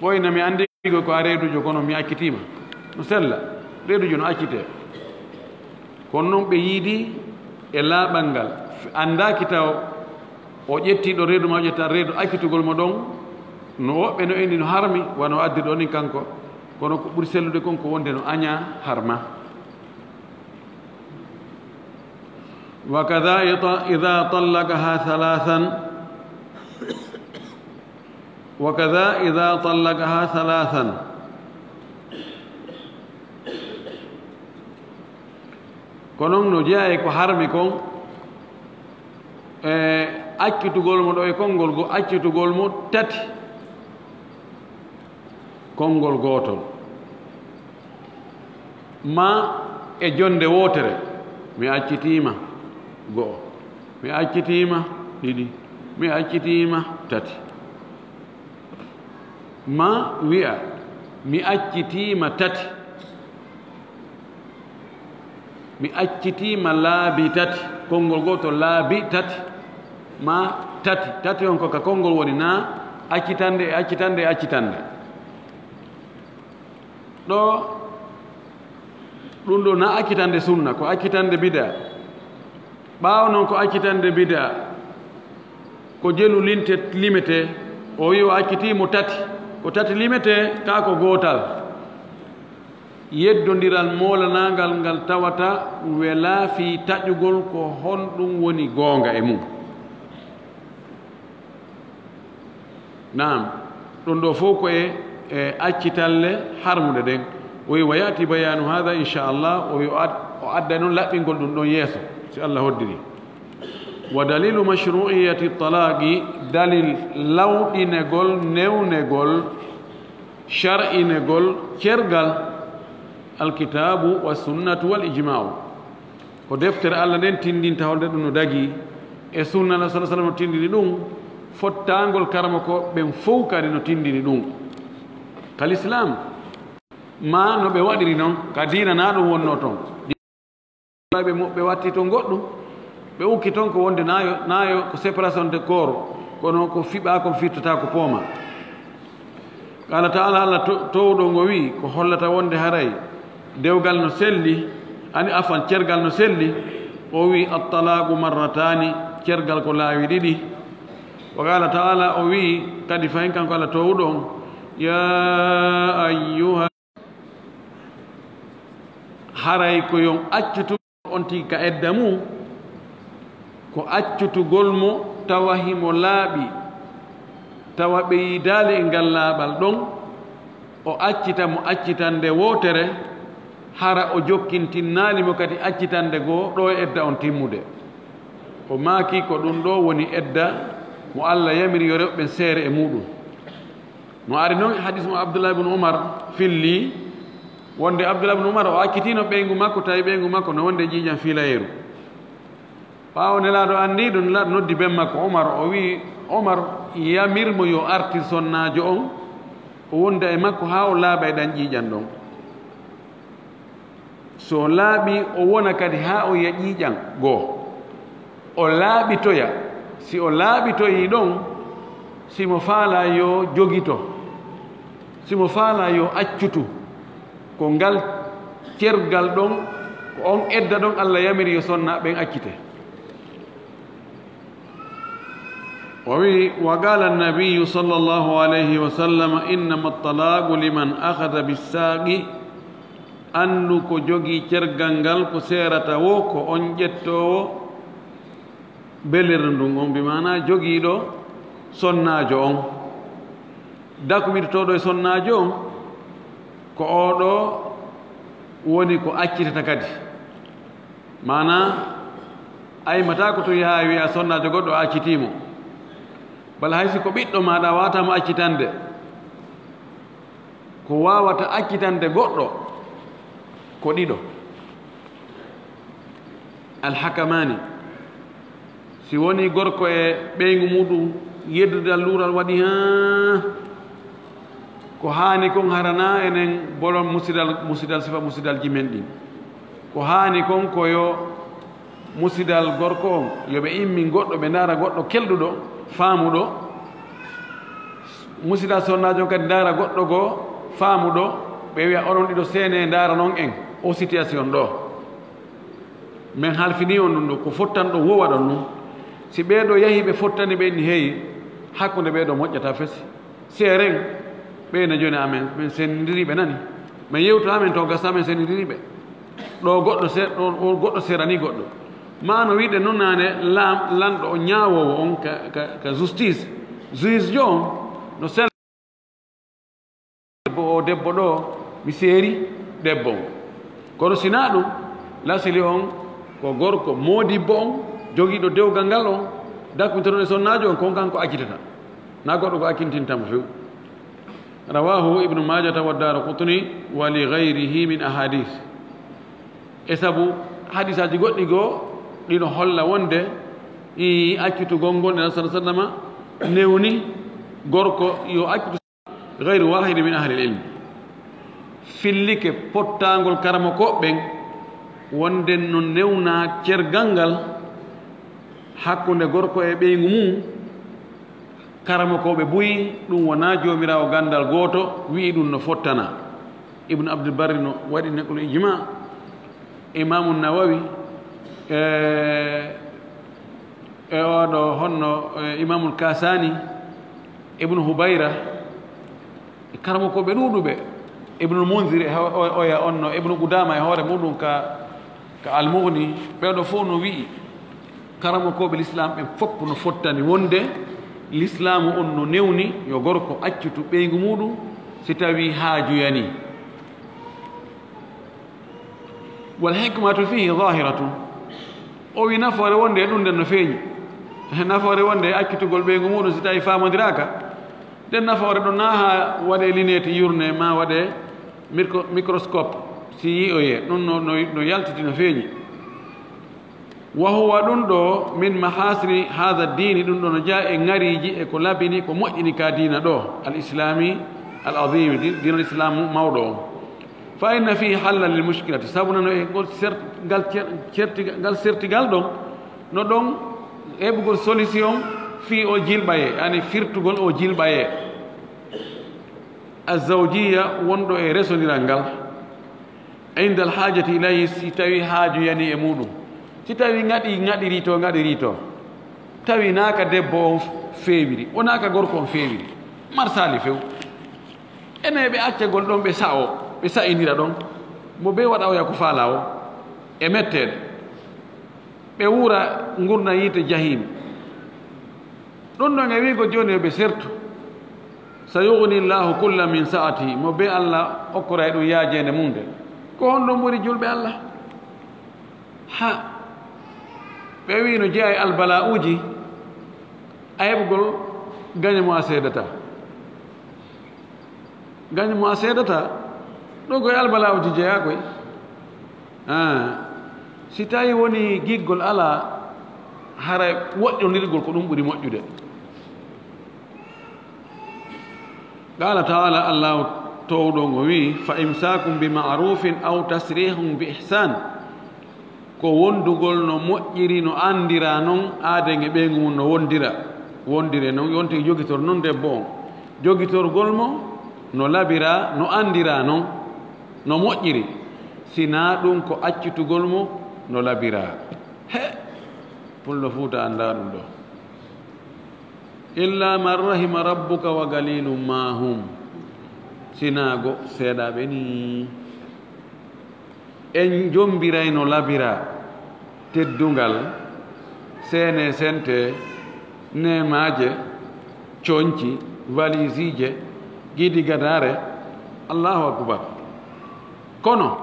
Ɓooy na mi anndi ko a reedujo kono mi accitiima. No sella, reedujo no accitee. Kono non ɓe yiidi e laaɓal ngal, anndaaki taw o ƴettii ɗo reedu ma o ƴetta reedu accitugol mo ɗon, no woɓɓe no inni no harmi, wano addi ɗo nin kanko, kono ko ɓuri sellude kon ko wonde no añaa harma. وكذا إذا طلقها ثلاثا، وكذا إذا طلقها ثلاثا. Ko non no jeyaa e ko harmi kon, e accitugol mo ɗo e konngol goo, accitugol mo tati, konngol gootol, maa e jonnde wootere, mi accitiima go'o, mi accitiima ɗiɗi, mi accitiima tati. Maa wi'a, mi accitiima tati, mi accitiima laabi tati, konngol gootol laabi tati, maa tati, tati on ko ka konngol woni naa accitande e accitande e accitande. Ɗo, ɗum ɗo na accitande sunna, ko accitande bid'a. Ɓaawo non ko accitande bid'a, ko jelu linte, limetee, o wi'i o accitii mo tati, ko tati limetee, kaa ko gootal. Yeddondiral moolanaangal ngal tawata welaa fii taƴugol ko honɗum woni goonga e mum. Naam, ɗum ɗo fof ko e, e accitalle harmuɗe ɗen. O wi, wa ya'ti bayaanu haadha, inchallah, o wi o ad-, o adda noon laɓɓingol ɗum ɗon yeeso, si Allah hoddiri. Wa daliilu mashru'iyyati talaaqi, dalil lawɗinegol, newnegol, shar'inegol cergal, alkitaabu wa sunnatu wal ijmaa'u. Ko deftere Allah nden tinndinta holde ɗum no dagii, e sunna Allah sallallahu alaihi wasallam no tinndini ɗum, fottaangol karamoko ɓen fow kadi no tinndini ɗum. Kal Islam, ma no ɓe waɗiri non, ka diina na ɗum wonno ton. Ɓe mo-, ɓe watti ton goɗɗum, ɓe ukki ton ko wonde nayo, nayo ko séparation de corps, kono ko fiɓa kon firtata ko pooma. Qala ta'ala, Allah to-, towɗo ngo wi'i, ko hollata wonde haray dewgal no selli, ani afan, cergal no selli, o wi'i, "At-talaqu marratani", cergal ko laawi ɗiɗi. Wa qala ta'ala, o wi'i kadi fahin kanko Allah towɗo on, "Ya ayyuha", haray ko yon accutu on tigi ka edda mum, ko accutugol mo tawa himo laaɓi, tawa ɓe yiidaali e ngal laaɓal ɗon, o accita mo accitande wootere, hara o jokkintinnaali mo kadi accitande goo ɗo e edda on timmude. O maaki ko ɗum ɗo woni edda mo Allah yamiri yo rewɓe ɓen seere e muuɗum. No ari non e hadis mo Abdullah ibn Umar filli, wonde Abdullah ibn Umar o accitino ɓeyngu makko, tawi ɓeyngu makko no wonde ƴiiƴam fiilayeeru. Ɓaawo Nelaaɗo anndi ɗum, Nelaaɗo noddi ben makko Umar, o wi'i Umar yamir mo yo artir sonnaajo on, o wonda e makko haa o laaɓa e ɗan ƴiiƴan ɗon. So laaɓi, o wona kadi haa o yi'a ƴiiƴan goo. O laaɓitoya. Si o laaɓitoyii ɗon, si mo faalaa yo jogito, si mo faalaa yo accutu, ko ngal cergal ɗon, ko on edda ɗon Allah yamiri yo sonnaaɓe ɓen accite. O wi'i, wa qala an-nabiyyu sallallahu alayhi wa sallam, "Innama at-talaqu liman akhadha bis-saqi." Anndu ko jogii cergal ngal ko seerata wo, ko on ƴettoowo belirdu ndun on, bi maana jogiiɗo sonnaajo on. Dakumirtooɗo e sonnaajo on, ko oo ɗoo woni ko accitata kadi. Maanaa, a immataa ko to yahaa wi'a sonnaajo goɗɗo a accitii mo. Walla hay si ko ɓiɗɗo maaɗa, a waawataa mo accitande. Ko waawata accitande goɗɗo ko ɗiɗo. Alhakamaani, si wonii gorko e ɓeyngu muuɗum, yeddude alluural waɗi haa ko haani kon, harana enen bolon musidal, musidal sifa musidalji men ɗin. Ko haani kon ko yo musidal gorko on, yo ɓe immin goɗɗo, ɓe ndaara goɗɗo kelɗuɗo, faamuɗo. Musidal sonnaajo on kadi ndaara goɗɗo goo faamuɗo, ɓe wi'a onon ɗiɗo seenee ndaaranon en oo situation ɗoo. Men halfinii on ɗum ɗoo, ko fottanɗon woo waɗon ɗum. Si ɓee ɗoo yahii ɓe fottani ɓe inni, hey, hakkunde ɓee ɗoo moƴƴataa fesi. Seeren, ɓee no jooni amen, men senndindiri ɓe nani. Men yewta amen to gasa men senndindiri ɓe. Ɗoo goɗɗo se-, ɗoo, ɗoo goɗɗo seranii goɗɗo. Maa no wi'ude non naane, lam-, lanɗo o ñaawoowo on ka, ka, ka justice, juge jo on, no sel-, debbo o, debbo ɗoo, mi seeri debbo on. Kono si naa ɗum, lasili on ko gorko moodibbo on, jogiiɗo dewgal ngal on, dakmintoɗo e sonnaajo on, kon kanko accitata. Naa goɗɗo ko accintinta mo few. Rawaahu Ibnu Maajata wa Daaraqutni wa li gayrihi min ahadis. E sabu hadisaaji goɗɗi goo, ɗino holla wonde i accitugol ngol Nela sallallahu alaihi wasallam newni gorko yo accitu. Gayru waahidi min ahli ilmi fillike pottaangol karamokooɓe ɓen wonde no newnaa cergal ngal hakkunde gorko e ɓeyngu mum. Karamokooɓe buy, ɗum wonaa Joomiraawo ganndal gooto wi'i ɗum no fottanaa. Ibnu Abdul Barri no waɗi naqlu ijma. Imaamu Nawawi, e, e oɗo honno, e, Imaamul Kasani, Ibnu Hubayra, e karamokooɓe ɗuuɗuɓe, Ibnul Munzir e ho-, o-, oya on no, Ibnu Qudama e hoore muɗum ka, ka Al-Mughni, ɓeeɗo fof no wi'i, karamokooɓe lislaam ɓen fof no fottani wonde lislaamu on no newni yo gorko accitu ɓeyngu muɗum si tawii haaju yanii. Wal hikmatu fihi zahiratun. O wi nafoore wonde e ɗum nden no feeñi. Nafoore wonde e accitugol ɓeyngu muɗum si tawi faamondiraaka. Nden nafoore ɗon na haa waɗe lunette yurne ma waɗe micro-, microscope si yi'oye. Ɗum no, no, no yaltiti no feeñi. Wa huwa ɗum ɗo min mahasini hadha dini, ɗum ɗo no jeyaa e ŋariiji e ko labini, ko moƴƴini ka diina ɗo, al islami al azimi, di-, diina islamu mawɗo on. Fa inna fihi hallan lil mushkilati, sabu nano e ngol ser-, ngal cer-, certiga-, ngal sertigal ɗon, no ɗon heɓugol solution fii o jilɓaye, yani firtugol o jilɓaye. Azawjiya wonɗo e resondiral ngal. Inda alhaajati ilayhi, si tawi haaju yani e muɗum. Si tawi ŋaɗi, ŋaɗiri to, ŋaɗiri to. Tawi naa ka debbo on feewiri, wonaa ka gorko on feewiri. Marsaali few. Ene ɓe accagol ɗon ɓe sa'o, ɓe sa'indira ɗon. Mo bee waɗa oya ko faalaa o. E metteeɗe. Ɓe wuura ngurndan yiite jahim. Ɗum ɗon e wi'ugol jooni yo ɓe sertu. Sa yugni Allahu kulla min sa'atihi. Mo bee Allah okkoray ɗum yaajeende mum nde. Ko honɗum ɓuri julɓe Allah? Ha. Ɓe wi'i no jeyaa e albala'uuji, a heɓugol gaño mo a seedata. Gaño mo a seedata, ɗo koye albala'uuji jeyaa koy. Ah, si tawi woni giggol alaa, haray woɗɗondirgol ko ɗum ɓuri moƴƴude. Qaala ta'ala, Allahu toowɗo on o wi'i, "Fa imsaakum bi ma'rufin aw tasrihun bi ihsan." Ko wondugol no moƴƴiri, no anndira non, aaden e ɓeyngu mum no wondira. Wondire non, yonti jogitor non debbo on. Jogitorgol mo no labira, no anndira non, no moƴƴiri. Si naa ɗum ko accitugol mo no labira. He! Pullo Fuuta anndaa ɗum ɗo. Illa man rahima rabbuka wa qalilun ma hum. Si naa go seeɗaaɓe nii. En jombiray no labira, teddungal, seene sente, neemaaje, conci, valisije, gidiganaare. Allahu akbar. Kono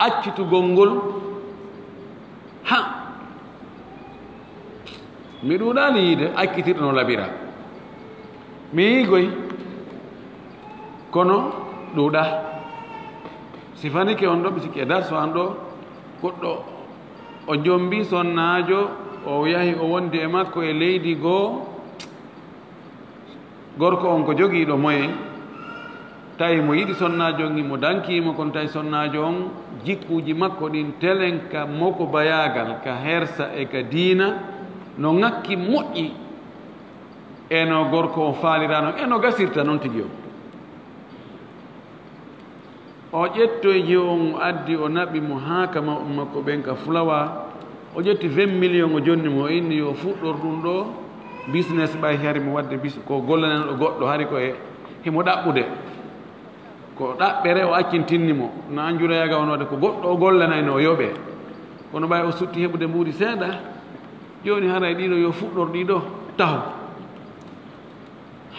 accitugol ngol, ha, mi ɗuuɗaali yiide accitirɗo no labira. Mi yiigoy, kono ɗuuɗa. Si fanike on ɗo, mi sikki e darso an ɗo, goɗɗo o jombi sonnaajo, o yahi o wondi e makko e leydi goo. Gorko on ko jogiiɗo moyen, tawi mo yiɗi sonnaajo on, mo danki mo, kono tawi sonnaajo on, jikkuuji makko ɗin telen ka moko bayaagal, ka hersa e ka diina, no ŋakki moƴƴi e no gorko on faalirano, e no gasirta non tigi on. O ƴettoyi jiwo on, o addi, o naɓi mo haa ka mawɓe makko ɓen ka Fulawa. O ƴetti vingt millions, o jonni mo, o inni yo fuɗɗor ɗum ɗo business, ɓay hari mo waɗde bis-, ko gollananɗo goɗɗo, hari ko e himo ɗaɓɓude. Ko ɗaɓɓere o accintinni mo, na njura yaga on waɗde ko goɗɗo o gollanayno o yoɓe. Kono ɓay o sutti heɓude mbuuɗi seeɗa, jooni haray ɗiɗo yo fuɗɗor ɗiɗo taho.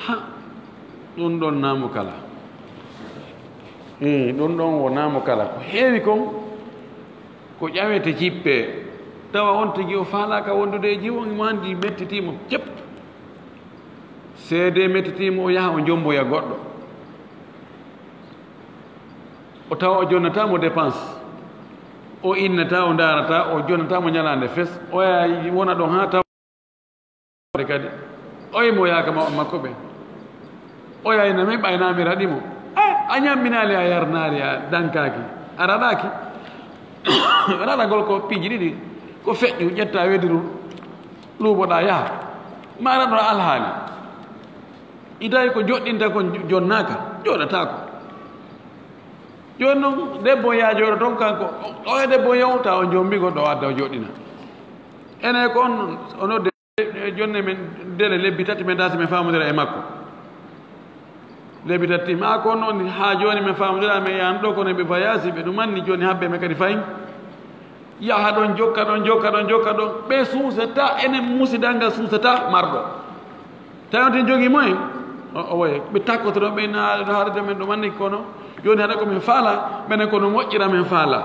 Ha, ɗum ɗon naamu kala. Ii, ɗum ɗon wo naamu kala. Ko heewi kon, ko ƴawete jippee. Tawa on tigi o faalaaka wondude e jiwo, mo anndi mettitii mo cep. Seedee mettitii mo, o yaha o jomboya goɗɗo. O tawa o jonnataa mo dépense. O innataa, o ndaarataa, o jonnataa mo ñalaande fes. O yaha wona ɗon haa tawa kadi. Oye mo yaaka ma-, makko ɓe. O yayna men ɓay naamira ɗi mo. Eh, a ñamminaali, a yarnaali, a dankaaki. A raɗaaki. Raɗagol ko piiji ɗiɗi. Ko feƴƴu, ƴetta wediru, luuboɗaa yaha. Ma raɗo alhaali. Itawi ko joɗɗinta kon jo-, jonnaaka, joɗataako. Jooni non, debbo yaa jooɗo ton kanko, o, o e debbo yawta, o jombi goɗɗo o adda o joɗɗina. Ene ko on, o nodde, e jonne men dele lebbi tati men dasi men famodira e makko. Lebbi tati, ma ko non haa jooni men famodira men yahan ɗo kono ɓe voyage ɓe ɗum anni jooni habbe men kadi fayin. Yaha ɗon, jokka ɗon, jokka ɗon, jokka ɗon. Ɓe suusata, enen musidal ngal suusata marɗo. Tawi on ten jogii moyen, o, o woye. Ɓe takkoto ɗon, ɓe na-, haɗa ɗo men ɗo manni kono. Jooni haɗa ko min faala, menen kono moƴƴira men faala.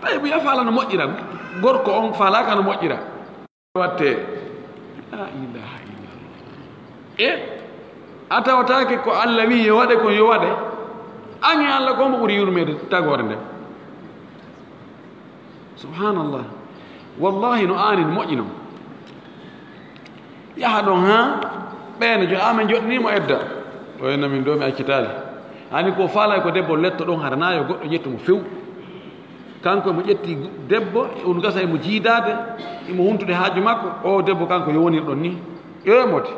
Tawi ɓe faala no moƴƴira. Gorko on faalaaka no moƴƴira. Watte. La ilaha illallah. E a tawataake ko Allah wi yo waɗe kon yo waɗe. An e Allah ko mo ɓuri yurmeede tagoore nde. Subhanallah. Wallahi no aani no moƴƴi non. Yaha ɗon haa ɓeene jo amen joɗɗini mo edda. O enna min do mi accitaali. Ani ko faalay ko debbo letto ɗon harana yo goɗɗo ƴettu mo few. Kanko mo ƴetti debbo, on gasa emo jiidaade, emo huntude haaju makko. O debbo kanko yo wonir ɗon ni. E moti.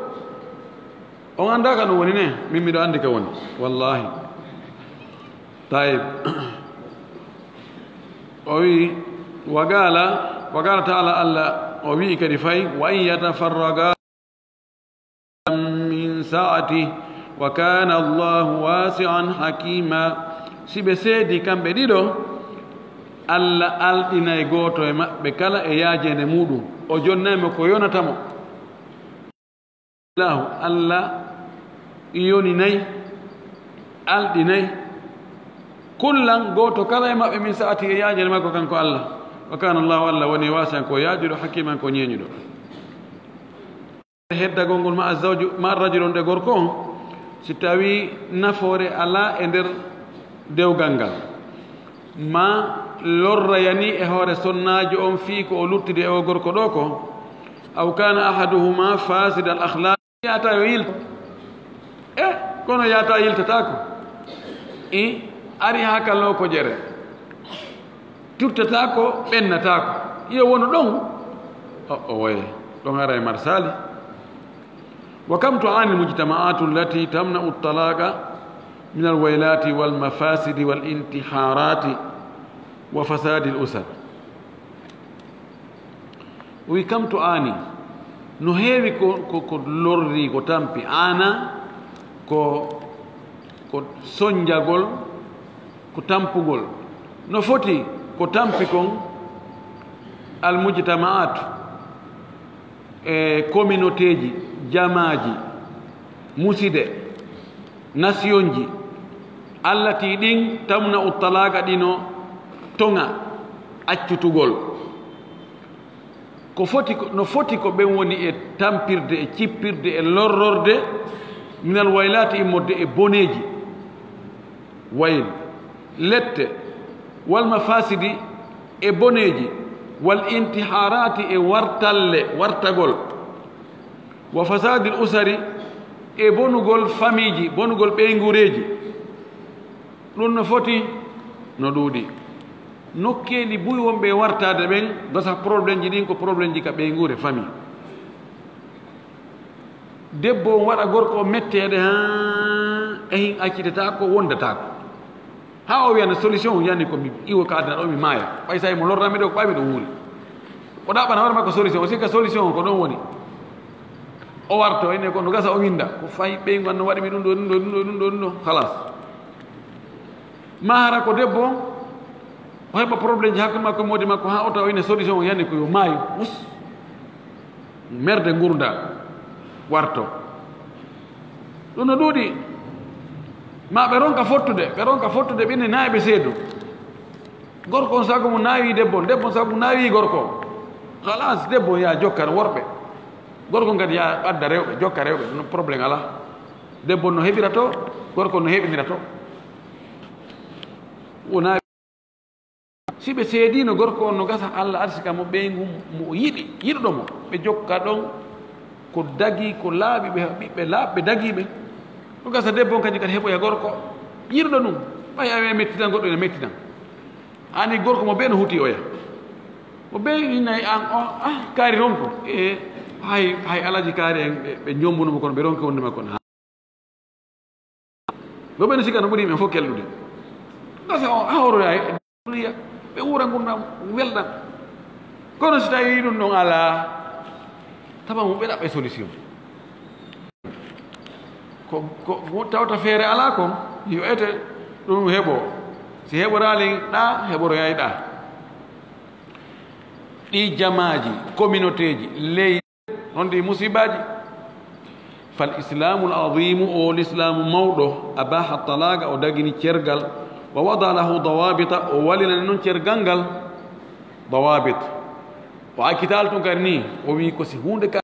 On anndaa ka no woni ne? Min miɗo anndi ka woni. Wallahi. Tayib. O wi, wa qala, wa qala ta'ala, Allah, o wi kadi fay, wa in yatafarraqa min sa'ati, wa kana Allahu wasi'an hakima. Si ɓe seedi kamɓe ɗiɗo, Allah alɗinay gooto e maɓɓe kala e yaajeende muuɗum. O jonnay mo ko yonata mo. Allahu, Allah yoninay, alɗinay, kullan gooto kala e maɓɓe min sa'ati e yaajeende makko kanko Allah. Wa kana Allahu, Allah woni wasi'an ko yaajuɗo, hakiman ko ñeeñuɗo. Heddagol ngol ma azzawju, ma rajulun e gorko on, si tawi nafoore alaa e nder dewgal ngal, ma lorra yani e hoore sonnaajo on fii ko o luttidi e o gorko ɗo ko, aw kana ahaduhuma fasid al akhlaq, yaata yo yilto. E, kono yaata yiltataako. I ari haa ka looko jere. Tuttataako, ɓennataako. Yo wonu ɗon. O, o woye. Ɗon ara e marsaali. Wa kam tu'ani al mujtama'atu allati tamna'u at-talaqa min al waylati wal mafasidi wal intiharati wa fasadi al usar. O wi kam tu'ani. No heewi ko, ko, ko lorri, ko tampi. Ana ko, ko sonjagol, ko tampugol. No foti ko tampi kon al mujtama'at, e communautéji, jamaaji, muside, nationji, allati ɗin tamna'u talaqa ɗino toŋa accutugol. Ko foti ko, no foti ko ɓen woni e tampirde, e cippirde, e lorrorde, Minal waylaati, immorde e boneeji, wayl, lette, wal mafasidi, e boneeji, wal intiharaati, e wartalle, wartagol, wa fasadil usari, e bonugol famiiji, bonugol ɓeynguureeji. Ɗum no foti, no ɗuuɗi. Nokkeeli buy wonɓe e wartaade ɓen, gasa problème ji ɗin ko problème ji ka ɓeynguure, famille. Debbo on waɗa gorko o metteede, haa ehin accitetaako, wondataako. Haa o wiyana solution, yani ko mi iwo ka aduna ɗo, mi maaya. Ɓay sa mo lorrami ɗo, ko ɓay miɗo wuuri. O ɗaɓɓana hoore makko solution, o sikka solution on ko ɗon woni. O warto, ene ko no gasa o winda. Ko fay ɓeyngu an no waɗi mi ɗum ɗo, ɗum ɗo, ɗum ɗo, ɗum ɗo, ɗum ɗo. Halas. Ma hara ko debbo on, o heɓa problème ji hakkunde makko e moodi makko, haa o tawa ene solution on yani ko yo maayu. Us. Merde ngurnda warto. Ɗum no ɗuuɗi. Ma ɓe ronka fottude, ɓe ronka fottude ɓe ne naayi ɓe seedu. Gorko on sago mum naawi debbo on, debbo on sago mum naawi gorko on. Halas, debbo on yaa jokka worɓe. Gorko on kadi yaa ɓadda rewɓe, jokka rewɓe, no problème alaa. Debbo on no heɓira to, gorko on no heɓinira to. Wonaa si ɓe seediino gorko on, no gasa Alla arsika mo ɓeyngu mo o yiɗi, yiɗuɗo mo. Ɓe jokka ɗon ko dagii, ko laaɓi, ɓe ɓiɓɓe laaɓɓe dagiiɓe. No gasa debbo on kañum kadi heɓoya gorko yiɗuɗo ɗum. Ɓay a mettitan, goɗɗo ina mettitan. Ani gorko mo bee no huti oya. Mo bee inay an o, ah, kaari ronko. E, hay, hay alaji kaari en, ɓe, ɓe jombuno mo kono, ɓe ronki wonde makko na. Ɗo ɓe no sikka no ɓuri men fof kelɗude. Gasa o, a horoya e, ɓe wuura ngurndan welɗan. Kono si tawi ɗum ɗon alaa, tawa mo ɓe ɗaɓɓa solution. Ko, ko, ko tawta feere alaa kon, yo ete ɗum heɓo. Si heɓoraali ɗa, heɓoroyay ɗa. Ɗi jamaaji, communautéji, ley, non ɗi musibaaji. Fal islamu al azimu, o lislaamu mawɗo, abaha talaqa, o dagini cergal, wa wada lahu dawabita, o walilani non cergal ngal dawabit. O accital tun kadi ni, o wi ko si huunde ka